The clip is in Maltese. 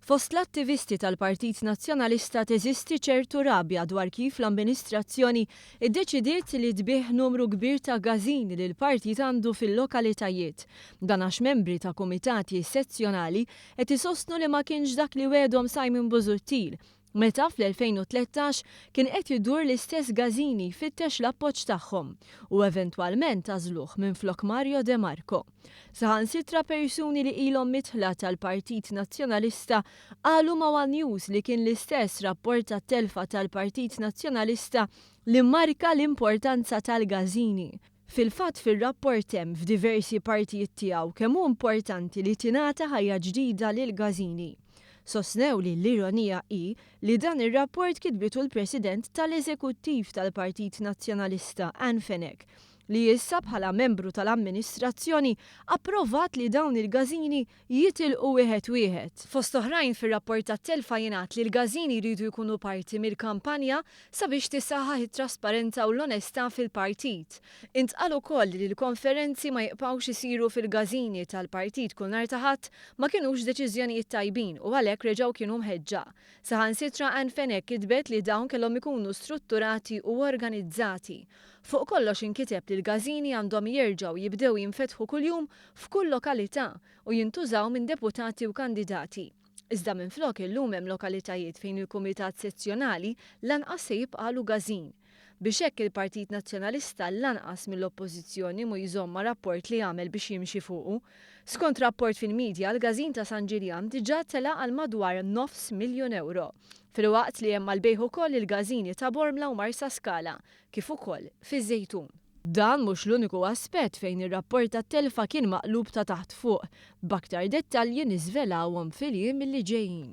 Fost l-attivisti tal-Partit Nazzjonalista teżisti ċertu rabja dwar kif l-amministrazzjoni ddeċidiet li tbigħ numru kbir ta' każini li l-partit għandu fil-lokalitajiet. Dan għax membri ta' kumitati sezzjonali qed isostnu li ma kienx dak li wegħdhom Simon Busuttil meta fl-2013 kien qed idur l-istess każini jfittex l-appoġġ tagħhom u eventwalment għażluh minflok Mario De Marco. Saħansitra persuni li ilhom midħla tal-Partit Nazzjonalista qalu ma' One News li kien l-istess rapport tat-telfa tal-Partit Nazzjonalista li marka l-importanza tal-każini. Fil-fatt fir-rapport hemm f'diversi partijiet tiegħu kemm hu importanti li tingħata ħajja ġdida lill-każini. Sostnew li l-ironija hi li dan ir-rapport kitbitu l-President tal-Eżekuttiv tal-Partit Nazzjonalista Ann Fenech li issa bħala membru tal-amministrazzjoni approvat li dawn il-każini jitilqu wieħed wieħed. Fost oħrajn fir-rapport tat-telfa jingħad li l-każini jridu jkunu parti mill-kampanja sabiex tissaħħaħ it-trasparenza u l-onestà fil-partit. Intqal ukoll li l-konferenzi ma jibqgħux isiru fil-każini tal-partit kull nhar ta' Ħadd ma kinux deċiżjonijiet tajbin u għalhekk reġgħu kienu mħeġġa. Saħansitra Ann Fenech kitbet li dawn kellhom ikunu strutturati u organizzati. Fuq kollox inkiteb li l-każini għandhom jerġgħu jibdew jinfetħu kuljum f'kull lokalità u jintużaw minn deputati u kandidati. Iżda minflok illum hemm lokalitajiet fejn il-kumitat sezzjonali lanqas se jibqalu każin. Biex hekk il-Partit Nazzjonalista lanqas mill-Oppożizzjoni mhu jżomm ma' rapport li għamel biex jimxi fuqu. Skont rapport fil-midja, l-każin ta' San Ġiljan diġà tela' għal madwar 500,000 euro. Filwaqt li hemm għall-bejgħ ukoll il-każini ta' Bormla u Marsaskala, kif ukoll fiż-Żejtun. Dan mhux l-uniku aspett fejn ir-rapport tat-telfa kien maqlub ta' taħt fuq, b'aktar dettalji niżvelawhom fil-jiem li ġejjin.